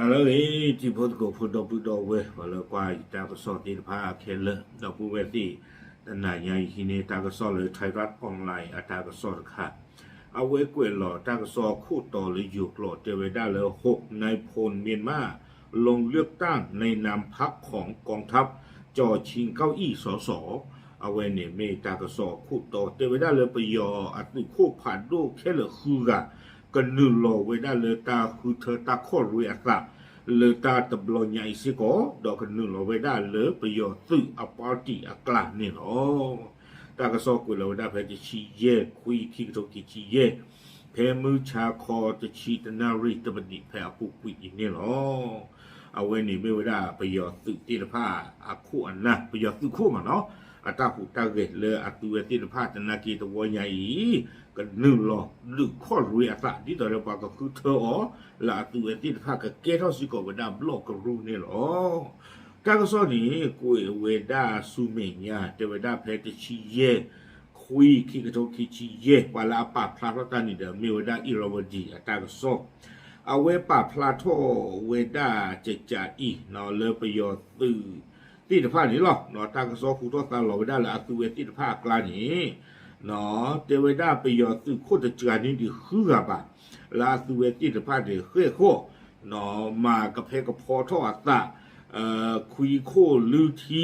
ဟါလၢအဂ့ၤ တံၤဖိသကိးဖိဒီပုၢ်ဒီဝဲၢ် ပှၤလၢကွၢ်ယတၢ်ကစီၣ်သ့ၣ်တဖၣ်ခဲလၢာ် ဒီပုၢ်ဝဲၢ်သ့ၣ်, တနၤညါအံၤဟံးန့ၢ်တၢ်ကစီၣ်လၢ Thairath Online အတၢ်ကစီၣ်တခါ, အဝဲကွဲးလီၤတၢ်ကစီၣ်ခိၣ်တီလၢယိၤကျိာ် တဲဝဲဒၣ်လၢ หกนายพลเมียนมาลงเลือกตั้งในนามพรรคของกองทัพ จ่อชิงเก้าอี้สส အဝဲန့ၣ်မ့ၢ်တၢ်ကစီၣ်ခိၣ်တီ တဲဝဲဒၣ်လၢပယီၤအသုးခိၣ်ဖးဒိၣ်ခဲလၢာ်ဃုဂၤ ကနုာ်လီၤဝဲဒၣ်လၢတၢ်ဃုထၢတၢ်ခီၣ်ရွ့အသး လၢတၢ်တဘျီညါအံၤစ့ၢ်ကီး ဒီးကနုာ်လီၤဝဲဒၣ်လၢပယီၤသုးအ party အကျါန့ၣ်လီၤ. တၢ်ကစီၣ်ကွဲးလီၤဝဲဒၣ်ဖဲတဆံယဲၢ်ခွံ ခံကထိခံဆံယဲၢ်, ဖဲမုၢ်ဆါခီတဆံတနၣ်ရံၣ်တပနံးဖဲအပူၤကွံာ်အံၤန့ၣ်လီၤ. အဝဲန့ၣ်မ့ၢ်ဝဲဒၣ်ပယီၤသုးသ့ၣ်တဖၣ်အခိၣ်အနၢ် ပယီၤသုးခိၣ်မးနီၤ အတၢ်ဟူးတၢ်ဂဲၤလၢအသုးဝဲသ့ၣ်တဖၣ် တနာ်က့တဝီညါအံၤ ကနုာ်လီၤဒုးခီၣ်ရွ့အသး ဒ်သိးဒီးပှၤကဃုထၢအီၤ လၢအသုးဝဲသ့ၣ်တဖၣ်ကကဲထီၣ်စ့ၢ်ကီးဝဲဒၣ်ဘျီၣ်ကရူၢ်န့ၣ်လီၤ. တၢ်ကစီၣ်န့ၣ် ကွဲးဝဲဒၣ်ဆူမဲာ်ညါ တဲဝဲဒၣ်ဖဲတဆံယဲၢ်ခွံ ခံကထိခံဆံယဲၢ် ပှၤလၢအပာ်ဖျါထီၣ်တၢ်န့ၣ်ဒီး မ့ၢ်ဝဲဒၣ် Irrawaddy အတၢ်ကစီၣ်, အဝဲပာ်ဖျါထီၣ်ဝဲဒၣ်ကကအံၤ လၢပယီၤသုးသ့ၣ်တဖၣ်န့ၣ်လီၤ. တၢ်ကစီၣ်ဟူထီၣ်သါလီၤဝဲဒၣ်လၢအသုးဝဲသ့ၣ်တဖၣ်အကျါန့ၣ် တဲဝဲဒၣ်ပယီၤသုးခိၣ်တစှၤန့ၢ်ဒံးဃုဂၤဘၣ် လၢအသုးဝဲသ့ၣ်တဖၣ်န့ၣ် ဃဲၣ်ဃီၣ် မၤကဖဲကဖီထီၣ်အသး, ခွံခိၣ်လုၢ်ထံ,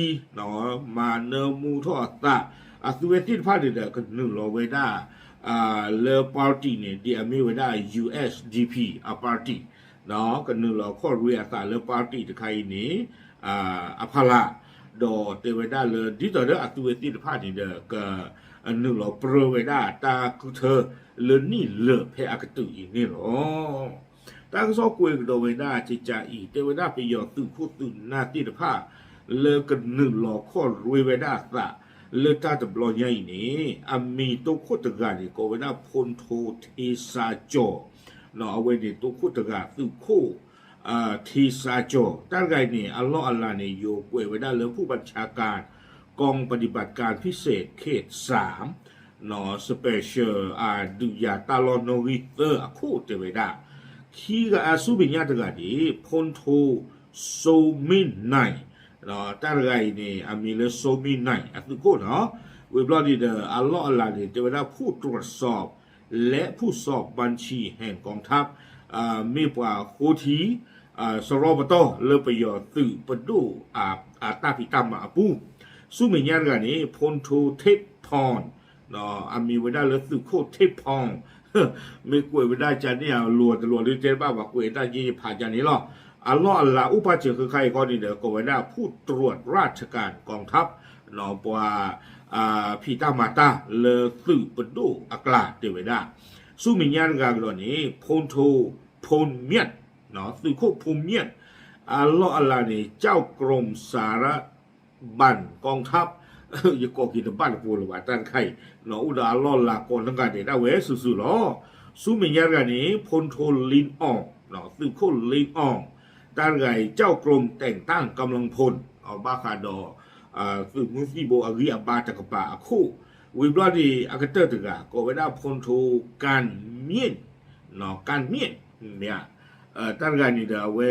မၤနၢမူထီၣ်အသး, အသုးဝဲသ့ၣ်တဖၣ်န့ၣ်ဒီး ကနုာ်လီၤဝဲဒၣ် လၢ party န့ၣ် ဒ်အမ့ၢ်ဝဲဒၣ် ယူႇအၢၣ်ၡ်ဒီးပံၣ် အ party ကနုာ်လီၤခီၣ်ရွ့အသးလၢ party တခါအံၤန့ၣ် အဖီလာ်, ဒီးတဲဝဲဒၣ်လၢ ဒ်သိးဒီးအသုးဝဲသ့ၣ်တဖၣ်န့ၣ်ဒီး ကနုာ်လီၤပြၢဝဲဒၣ်တၢ်ဃုထၢလၢနံၣ်လၢာ်ဖဲအကတၢၢ်အံၤန့ၣ်လီၤ. တၢ်ကစီၣ်ကွဲးကဒီးဝဲဒၣ်ကကအံၤ တဲဝဲဒၣ်ပယီၤသုးခိၣ်သုးနၢ်သ့ၣ်တဖၣ် လၢကနုာ်လီၤခီၣ်ရွ့ဝဲဒၣ်အသး လၢတၢ်တဘျီညါအံၤန့ၣ် အမံၤတိခိၣ်တဂၤန့ၣ် ကိးဝဲဒၣ် ဖူၣ်ထိထ့စါကၠီၤ, အဝဲန့ၣ်တိခိၣ်တဂၤ သုးခိၣ် ထ့စါကၠီၤ တၢ်တဂၤအံၤန့ၣ် အလီၢ်အလၤန့ၣ် ယိၤကွဲးဝဲဒၣ်လၢ ผู้บัญชาการกองปฏิบัติการพิเศษเขตสาม special အဒုးယၤတၢ်လီၢ်နီၣ်ဂံၢ်သၢအခိၣ်တဲဝဲဒၣ် ခံဂၤအါဆူမဲာ်ညါတဂၤန့ၣ် ဖူၣ်ထိ စိမ့ၣ်နၢ်, တၢ်တဂၤအံၤန့ၣ် အမံၤလၢ စိမ့ၣ်နၢ် အသုးခိၣ်နီၤ, ဝံၤဘျီန့ၣ်ဒီး အလီၢ်အလၤန့ၣ် တဲဝဲဒၣ် ผู้ตรวจสอบและผู้สอบบัญชีแห่งกองทัพ မ့ၢ်ပှၤဃိထံ စရီပတီၢ်လၢပယီၤသုးပဒိၣ်အတၢ်ဖံးတၢ်မၤအပူၤ, ဆူမဲာ်ညါတဂၤန့ၣ် ဖူၣ်ထိ ထ့ဖီၣ် အမံၤဝဲဒၣ်လၢသုးခိၣ် ထ့ဖီၣ် မ့ၢ်ကွဲးဝဲဒၣ်ကန့ၣ် အလိၤတလိၤလၢတဲတဘၣ် ပှၤကွဲးတၢ်ယ့ၢ်ယဖးကန့ၣ်လီၤ. အလီၢ်အလၤအိၣ်ပာ်စၢၤဃၢခါအံၤခီန့ၣ်ဒီး ကိးဝဲဒၣ် ผู้ตรวจราชการกองทัพ ပှၤ ဖံးတၢ်မၤတၢ်လၢသုးပဒိၣ်အကျါတဲဝဲဒၣ်, ဆူမဲာ်ညါတဂၤကဒီးန့ၣ် ဖူၣ်ထိ ဖူၣ်မျၢ် သုးခိၣ်ဖူၣ်မျၢ် အလီၢ်အလၤန့ၣ် ကျောက်ကြုံစရဘဏ်กองทัพ ယကိးက့ၤတဘၣ်တပူၤလၢၤဘၣ် တၢ်တခါအံၤ အိၣ်ဒီးအလီၢ်အလၤကိးနဂၤဒဲးဒၣ်ဝဲစုာ်စုာ်လီၤ. ဆူမဲာ်ညါတဂၤန့ၣ် ဖူၣ်ထိ လ့အီၣ် သုးခိၣ် လ့အီၣ် တၢ်တဂၤအံၤ ကျောက်ကြုံแต่งตั้งกำลังพล ဘၣ်ဃးဒီး သုးမုၢ်သံၣ်ဘိအဂံၢ်အဘါတကပၤအခိၣ်, ဝံၤဘျီန့ၣ် အကတၢၢ်တဂၤ ကိးဝဲဒၣ် ဖူၣ်ထိ ကၣ်မျ့ၣ် ကၣ်မျ့ၣ် မ့ၢ် တၢ်တဂၤန့ၣ်ဒီးအဝဲ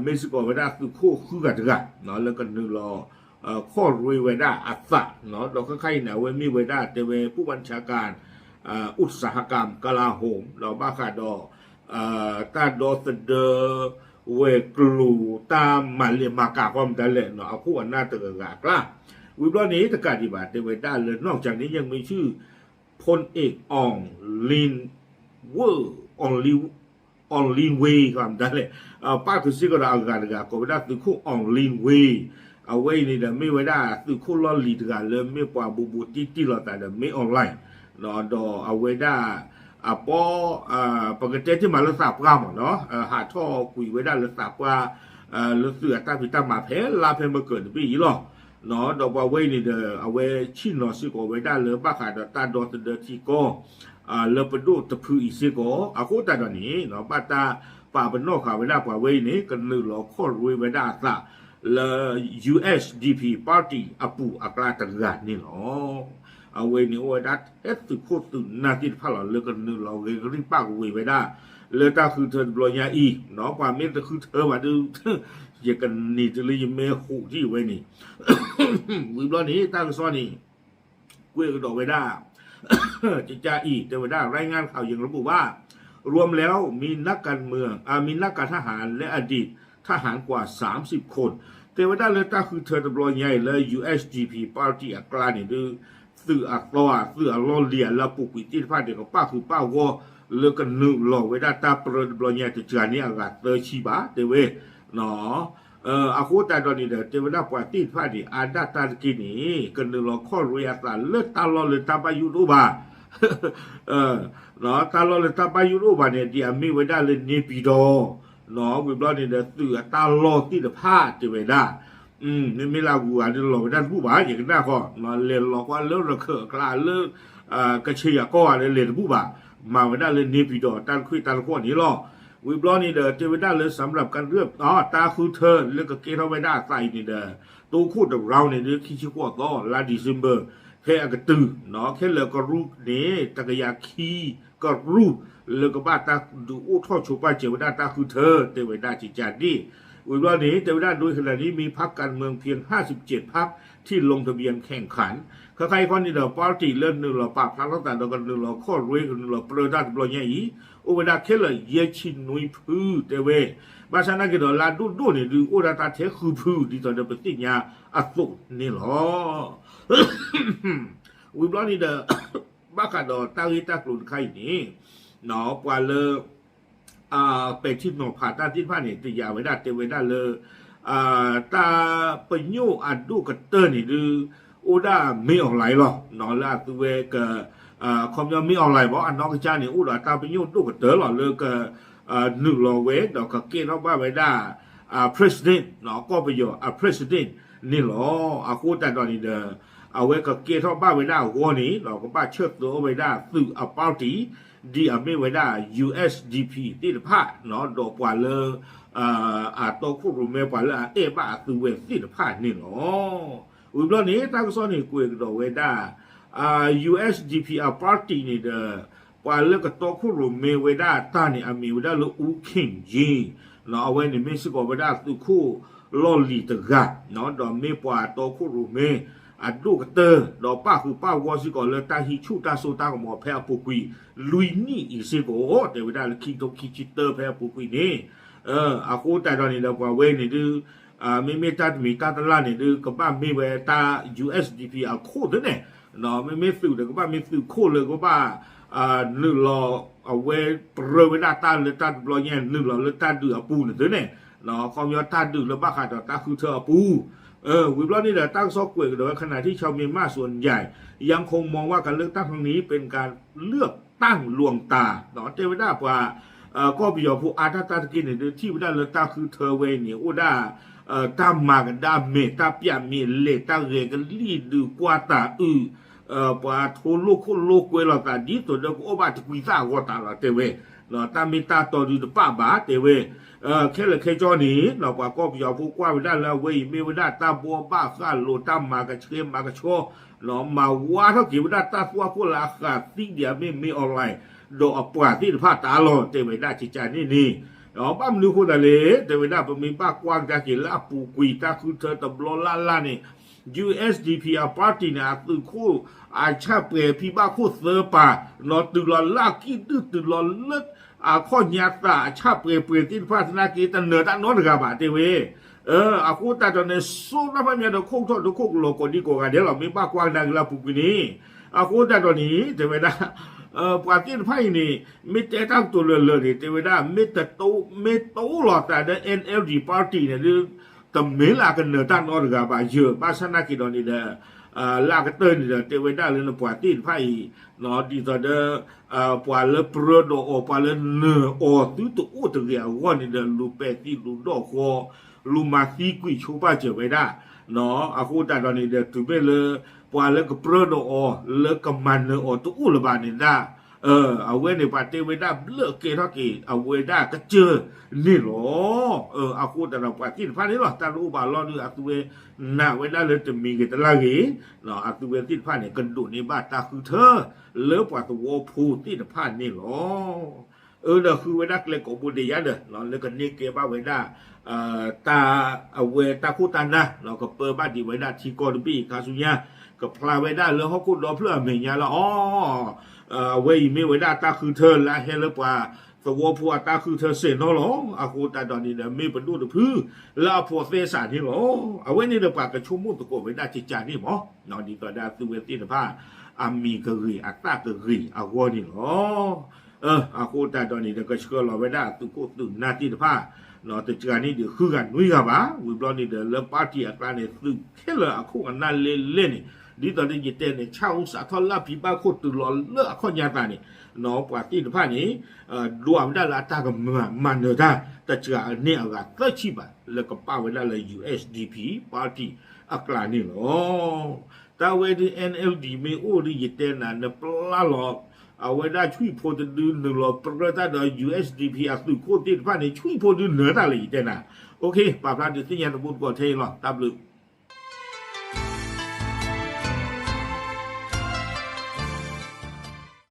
မ့ၢ်စ့ၢ်ကီးဝဲဒၣ်သုးခိၣ်ဃုဂၤတဂၤ လၢကနုာ်လီၤ ခီၣ်ရွ့ဝဲဒၣ်အသး ဒီးခဲခါအံၤန့ၣ် အဝဲမ့ၢ်ဝဲဒၣ်တဲဝဲ ผู้บัญชาการ อุตสาหกรรมกลาโหม ဒီးဘၣ်ဃးဒီး တၢ်ဒီသဒၢ ဝဲၤကျိၤ တၢ်မၤလဲၤမၤကၤ ကီမတၤလဲၣ် အခိၣ်အနၢ်တဂၤဂၤအကျါ, ဝံၤဘျီန့ၣ် တကးဒံးဘၣ် တဲဝဲဒၣ်လၢ นอกจากนี้ยังมีชื่อ พลเอก อ่องลิน เว่อ อ่องลิน อ่องลินเว่อ ကီမတၤလဲၣ် ပၣ်ဃုာ်စ့ၢ်ကီးဒီးအဂၤတဂၤ ကိးဝဲဒၣ်သုးခိၣ် อ่องลินเว่อ အဝဲအံၤန့ၣ်ဒီး မ့ၢ်ဝဲဒၣ်သုးခိၣ်လီၢ်လံၤတဂၤလၢမ့ၢ်ပှၤဘူးဘူးတံၢ်တံၢ်လိာ်သးဒီး မင်းအောင်လှိုင် ဒီးအဝဲဒၣ် အပီ ပကတဲတ့ၢ်မးလၢသးပှၢ်မးနီၤ ဟးထီၣ်ကွံာ်ဝဲဒၣ်လၢသးပှၢ် လၢသုးအတၢ်ဖံးတၢ်မၤဖဲလါဖဲမကၢၤတဘ့ၣ်အံၤလီၤ. ဒီးပှၤဝဲအံၤန့ၣ်ဒီး အဝဲဆ့ၣ်နီၤစ့ၢ်ကီးဝဲဒၣ်လၢဘၣ်ဃးဒီးတၢ်ဒီသဒၢထံကီၢ် လၢပဒိၣ်တဖုအံၤစ့ၢ်ကီး အဃိသတးဒီးန့ၣ် ဘၣ်တၢ်ပာ်ပနီၣ်ဃာ်ဝဲဒၣ်ပှၤဝဲအံၤန့ၣ် ကနုာ်လီၤခီၣ်ရွ့ဝဲဒၣ်အသးလၢ ယူႇအၢၣ်ၡ်ဒီးပံၣ် party အပူၤအကျါတဂၤန့ၣ်လီၤ. အဝဲန့ၣ်အိၣ်ဝဲဒၣ်ထဲသုးခိၣ်သုးနၢ်သ့ၣ်တဖၣ်လီၤ လၢကနုာ်လီၤဂဲၤကရံၣ်ပၣ်ကဝ့ၤဝဲဒၣ် လၢတၢ်ဃုထၢတဘျီညါအံၤ, ပှၤမ့ၢ်တဃုထၢဘၣ်ဒီး ယကန့ၢ်တုၤလၢယမ့ၢ်ဟူးထံၣ်ဝဲန့ၣ်, ဝံၤဘျီန့ၣ် တၢ်ကစီၣ်န့ၣ် ကွဲးကဒီးဝဲဒၣ် ကကါအံၤ တဲဝဲဒၣ် รายงานข่าวยังระบุว่า รวมแล้วมีนักการเมือง อ่า มีนักการทหารและอดีตทหารกว่าสามสิบคน တဲဝဲဒၣ်လၢတၢ်ဃုထၢတဘျီညါအံၤလၢ ယူႇအၢၣ်ၡ်ၸီၣ်ပံၣ် party အကျါန့ၣ်ဒုး သုးအသီ သုးအလီၢ်လံၤ လၢအပူၤကွံာ်သ့ၣ်တဖၣ်န့ၣ် ကပၣ်ဃုာ်ပၣ်ဂီၢ် လၢကနုာ်လီၤဝဲဒၣ်တၢ်ပြၢတဘျီညါ တစှၤန့ၢ်အဂၤသၢဆံဘၣ် တဲဝဲ အဃိသတးဒီးန့ၣ်ဒီး တဲဝဲဒၣ်ပှၤသ့ၣ်တဖၣ်န့ၣ် အါဒၣ်တၢ်တက့ၢ်န့ၣ် ကနုာ်လီၤခီၣ်ရ့အသးလၢတၢ်လီၢ်လၢတၢ်ဘၣ်ယိၣ်တအိၣ်ဘၣ် တၢ်လီၢ်လၢတၢ်ဘၣ်ယိၣ်တအိၣ်ဘၣ်န့ၣ် ဒ်အမ့ၢ်ဝဲဒၣ်လၢ နေပြည်တော် ဝံၤဘျီန့ၣ်ဒီး သုးအတၢ်လီၢ်သ့ၣ်တဖၣ်တဲဝဲဒၣ် မ့မ့ၢ်လၢအဂုၤအဂၤဒုးလီၤဝဲဒၣ်တဘူၣ်ဘၣ် ယကနၣ်ဃီ လဲၤလီၤကွၢ်လၢရခၢၣ်အကျါလၢ ကချ့ၣ်ယၤကီၢ်ဂၤလၢလဲၤတဘူၣ်ဘၣ် မၤဝဲဒၣ်လၢ နေပြည်တော် တၢ်တခွ့ၣ်တၢ်တဃီၣ်န့ၣ်လီၤ. ဝံၤဘျီန့ၣ်ဒီး တဲဝဲဒၣ်လၢ สำหรับการเลือก တၢ်ဃုထၢလၢကကဲထီၣ်ဝဲဒၣ်အသးအံၤန့ၣ်ဒီး တိခိၣ်တ round န့ၣ်ဒုး ခံဆံဃိးသီ လါ December ဖဲအကတုၤ ခဲလၢာ်ကရူၢ်န့ၣ် တကယၤခံကရူၢ် လၢကဘၣ်တၢ်ဒုးအိၣ်ထီၣ်ဆိပာ်စၢၤဝဲဒၣ်တၢ်ဃုထၢ တဲဝဲဒၣ်ကကါဒ့ၣ် ဝံၤဘျီန့ၣ် တဲဝဲဒၣ် โดยขณะนี้มีพรรคการเมืองเพียงห้าสิบเจ็ดพรรคที่ลงทะเบียนแข่งขัน ခဲခါအံၤခီန့ၣ်ဒီး party လၢနုာ်လီၤပာ်ဖျါထီၣ်သးဒီးကနုာ်လီၤခီၣ်ရ့ ကနုာ်လီၤပြၢတၢ်တဘျီညါအံၤ အိၣ်ဝဲဒၣ်ခဲလၢာ်ယဲၢ်ဆံနွံဖု တဲဝဲ ဘၣ်ဆၣ်သနာ်က့ဒီး လၢအဒိၣ်ဒိၣ်န့ၣ်ဒုး အိၣ်ဒၣ်တၢ်ထဲဃုဖု ဒ်သိးဒီးပသ့ၣ်ညါအသိးန့ၣ်လီၤ. ဝံၤဘျီန့ၣ်ဒီး ဘၣ်ဃးဒီးတၢ်ဂ့ၢ်တၢ်ကျိၤတခါအံၤန့ၣ် ပှၤလၢ ပဲာ်ထံနီၤဖးတၢ်သ့ၣ်တဖၣ်န့ၣ် တယာ်ဝဲဒၣ်တဲဝဲဒၣ်လၢ တၢ်ပညိၣ်အဒိၣ်ကတၢၢ်န့ၣ်ဒုး အိၣ်ဒၣ်မ့ၢ် online လီၤ. လၢအသုဝဲက ခီပညီမ့ၢ် online ဘၣ် အနီၢ်ကစၢ်န့ၣ် အိၣ်ဒီးတၢ်ပညိၣ်ဒိၣ်ကတၢၢ်လီၤ လၢက နုာ်လီၤဝဲဒီးကကဲထီၣ်ဘၣ်ဝဲဒၣ် president ကီၢ်ပယီၤအ president န့ၣ်လီၤ. အဃိသတးဒီးန့ၣ်ဒီး အဝဲကကဲထီၣ်ဘၣ်ဝဲဒၣ်အဂီၢ်န့ၣ် ကဘၣ်ဆၢသၢအီၤဝဲဒၣ်သုးအ party ဒ်အမ့ၢ်ဝဲဒၣ် ယူႇအၢၣ်ၡ်ၸီၣ်ပံၣ် သ့ၣ်တဖၣ် ဒီးပှၤလၢ အတီခိၣ်ရိၣ်မဲ ပှၤလၢအအဲၣ်ဘၣ်အသုဝဲသ့ၣ်တဖၣ်န့ၣ်လီၤ. ဝံၤဘျီန့ၣ် တၢ်ကစီၣ်န့ၣ်ကွဲးကဒီးဝဲဒၣ် ယူႇအၢၣ်ၡ်ၸီၣ်ပံၣ် အ party န့ၣ်ဒီး ပှၤလၢကတီခိၣ်ရိၣ်မဲဝဲဒၣ်တၢ်န့ၣ် အမံၤဝဲဒၣ်လၢ အူခ့ၣ်ယ့ အဝဲန့ၣ်မ့ၢ်စ့ၢ်ကီးဝဲဒၣ်သုးခိၣ်လီၢ်လံၤတဂၤ ဒီးမ့ၢ်ပှၤတီခိၣ်ရိၣ်မဲအဒိၣ်ကတၢၢ် ဒီးပၣ်ဃုာ်ပၣ်ဂီၢ်စ့ၢ်ကီးလၢတၢ်ဟံးဆူၣ်တၢ်စိတၢ်ကမီၤဖဲအပူၤကွံာ် လွံၢ်နံၣ်အံၤစ့ၢ်ကီး တဲဝဲဒၣ်လၢခံကထိခံဆံတၢဖဲအပူၤကွံာ်န့ၣ် အဃိသတးဒီးန့ၣ်ဒီးပှၤဝဲန့ၣ်ဒုး မ့မ့ၢ်တၢ်တမံၤတၢ်တလၢ်န့ၣ်ဒုး ကဘၣ်မ့ၢ်ဝဲတၢ် ယူႇအၢၣ်ၡ်ၸီၣ်ပံၣ် အခိၣ်သ့ၣ်န့ၣ် မ့မ့ၢ်သုးဒီးကဘၣ်မ့ၢ်သုးခိၣ်လၢကဘၣ် နုာ်လီၤ အဝဲပြၢဝဲဒၣ်တၢ်လၢတၢ်တဘျီညါ နုာ်လီၤလၢတၢ်ဒုးအပူၤန့ၣ်သ့ၣ်န့ၣ် ခီပညီတၢ်ဒုးလၢဘၣ်ဃးဒီးတၢ်ဃုထၢအပူၤ ဝံၤဘျီန့ၣ်ဒီးတၢ်ကစီၣ်ကွဲးကဒီးဝဲ ขณะที่ชาวเมียนมาส่วนใหญ่ยังคงมองว่าการเลือกตั้งล่วงหน้า တဲဝဲဒၣ်ပှၤ ကီၢ်ပယီၤဖိအါဒၣ်တၢ်တက့ၢ်န့ၣ်ဒုး ထံၣ်ဝဲဒၣ်လၢတၢ်ဃုထၢဝဲအံၤန့ၣ် အိၣ်ဒၣ် တၢ်မၤကဒါမဲာ် တၢ်ပျးမဲာ်လဲၣ် တၢ်ဂဲၤကလံၣ်ဒုးကွၢ်တၢ်အုး ပှၤထိလိၣ်ခိၣ်လိၣ်ကွဲလိာ်သးဒ်သိးဒီးကအိၣ်ဘၣ်တကွံသၣ်အဂီၢ်တၢ်လီၤ တဲဝဲ တၢ်မ့ၢ်တၢ်တီဒုးတပၣ်ဘၣ် တဲဝဲ ခဲလၢာ်ခဲဆ့န့ၣ် ပှၤကီၢ်ပယီၤဖိကွၢ်ဝဲဒၣ်လၢအဝဲအံၤမ့ၢ်ဝဲဒၣ်တၢ်ဘှီဘၣ်ဃးလိာ် တၢ်မၤကဆှဲမၤကဆှီ မၤဝါထီၣ်က့ၤဝဲဒၣ်တၢ်သွၣ်ခိၣ်လၢအဃၣ်သံဒံးအမ့ၢ်မ့ၢ် online ဒီးအပှၤသ့ၣ်တဖၣ်တၢ်လီၤ တဲဝဲဒၣ်ကကန့ၣ်န့ၣ် ဘၣ်မနုၤအဃိသတးလဲၣ် တဲဝဲဒၣ် ပမ့ၢ်ဘၣ်ကွၢ်ကဒါက့ၤလၢအပူၤကွံာ်တၢ်ဃုထၢတဘျီလၢ်လၢ်န့ၣ် ယူႇအၢၣ်ၡ်ၸီၣ်ပံၣ် အ party န့ၣ် အသုးခိၣ်အဆၣ်ပှဲၤဖံဘၣ်ခိၣ်သၢပၤ နီၤတုၤလီၤလၢကံၣ်ဒုၣ်တုၤလီၤလၢ အခီၣ်ညါသးအဆၣ်ပှဲၤပှဲၤသ့ၣ်တဖၣ်သနာ်က့ တနၢၤတၢ်နီတဂၤဘၣ် တဲဝဲ အဃိသတးဒီးန့ၣ် စိတၢ်ဖးမးဒီးခိၣ်ထီၣ်ဒိခိၣ်ကလီၤကိးဒံကိးဂၤဒဲးလီၤ မ့ၢ်ဘၣ်ကွၢ်ကဒါက့ၤလၢအပူၤကွံာ်န့ၣ် အဃိသတးဒီးန့ၣ် တဲဝဲဒၣ် ပှၤသ့ၣ်တဖၣ်အံၤန့ၣ် မ့ၢ်တဲတၢ်ကတိၤလၢာ်လၢာ်န့ၣ် တဲဝဲဒၣ် မ့ၢ်တအိၣ်လီၤသးဒီး NLD party န့ၣ်ဒုး တမ့ၢ်လၢအကနၢၤတၢ်နီတဂၤဘၣ်ယၢၤ ဘၣ်ဆၣ်သနာ်က့ဒီးန့ၣ်ဒီး လၢအကတၢၢ်န့ၣ်ဒီး တဲဝဲဒၣ်လၢနပှၤသ့ၣ်တဖၣ်အံၤ ဒ်သိးဒီး ပှၤလၢပြၢဒီးအီၤ ပှၤလၢနၢၤအီၤသုတအိၣ်တဂ့ၤအဂီၢ်န့ၣ်ဒီး လူၤပဲာ်သံလူၤဒီၣ်ဃီ လူၤမၤသံကွံာ်ဆိပာ်စၢၤဝဲဒၣ် အဃိသတးဒီးန့ၣ်ဒီး တုၤမ့ၢ်လၢ ပှၤလၢကပြၢဒီးအီၤ လၢကမၤနၢၤအီၤတအိၣ်လၢၤဘၣ်န့ၣ်ဒၣ် အဝဲန့ၣ်ပှၤတဲဝဲဒၣ်ဘျၢၣ်ကဲထီၣ်က့ၤ အဝဲဒၣ်ကစၢၢ်န့ၣ်လီၤ. အဃိသတးဒီးပှၤသ့ၣ်တဖၣ်န့ၣ်လီၤ တၢ်တအိၣ်ဘၣ်လီၤဒီး အသုဝဲနာ်ဝဲဒၣ်လၢတမံၤဂ့ၤတလါဂ့ၤ အသုဝဲသ့ၣ်တဖၣ်န့ၣ် ကဒိးန့ၢ်ဘၣ်တၢ်ဃုထၢ လၢပှၤသဝီဖိသ့ၣ်တဖၣ်န့ၣ်လီၤ. အၢ ဒီးဃုဝဲဒၣ်ကျဲကိးဘိဒဲးယါဒီး လၢကန့ၢ်ကဲဘၣ်ဝဲဒၣ် တၢ် အဝဲတၢ်ခိၣ်တၢ်နၢ် ကပၢဘၣ်ဒံးဝဲဒၣ်ထံကီၢ်တဘ့ၣ်အံၤခါဆူညါ ကဖျါဝဲဒၣ်လၢဟီၣ်ခိၣ်ဒီဖျၢၣ်အမဲာ်ညါလၢအီၤ အဝဲအံၤမ့ၢ်ဝဲဒၣ်တၢ်ဃုထၢလၢအဟဲလၢပှၤသဝီဖိအတၢ်ဃုထၢစဲးနီၤလီၤ. အဃိသတးဒီးန့ၣ်ဒီး မ့ၢ်ပဒိၣ်တဖု လၢအဖိးသဲစးန့ၣ်လီၤ. အဝဲန့ၣ်ဒီးပှၤကဆိကမိၣ်သကိးဝဲဒၣ်ကကးန့ၣ်မး ဒ်သိးဒၣ်သုဝဲသ့ၣ်တဖၣ် အမံၤကဂ့ၤအသးကဂ့ၤအဂီၢ်န့ၣ်လီၤ. အဃိသတးဒီးန့ၣ်ဒီး ကဆှၢလီၤဝဲဒၣ်အသုးခိၣ်သုးနၢ်သ့ၣ်တဖၣ် တစှၤန့ၣ်ဒီးဃုဂၤနွံဂၤဘၣ် ဝံၤဘျီန့ၣ်ဒီး လၢ party အကျါန့ၣ် သုးခဲလၢာ်အခိၣ်အနၢ်လဲလဲၣ်န့ၣ် ဒ်သိးဒ်ယတဲန့ၣ် ဆၣ်အိၣ်စးထီၣ်လၢဖံဘၣ်ခိၣ်တုၤလီၤလၢအခီၣ်ညါသးန့ၣ် ပှၤသ့ၣ်တဖၣ်န့ၣ် ဒွးဝဲဒၣ်လၢအတၢ်ကမၤမၤနၢၤတၢ် တစှၤအန့ၢ်အဂၤသၢဆံဘၣ် လၢကပာ်ဝဲဒၣ်လၢ ယူႇအ့ၣ်စၣ်ဒီးဖံၣ် party အကျါန့ၣ်လီၤ. တၢ်ဝဲဒၣ် NLD မ့ၢ်အိၣ်ဒ်ယတဲနၤ နပျၢ်လီၤ အဝဲဒၣ်ဆွံၣ်ဖိတဒုနုာ်လီၤပြၢတၢ်ဒီး ယူႇအ့ၣ်စၣ်ဒီးဖံၣ် အသုးခိၣ်သ့ၣ်တဖၣ်န့ၣ် ဆွံၣ်ဖိဒုနၢၤတၢ်လၢယတဲနၤ ပာ်ဖျါဒုးသ့ၣ်ညါတဘိတကီၢ်ထဲအံၤလီၤ. တၢ်ဘျုး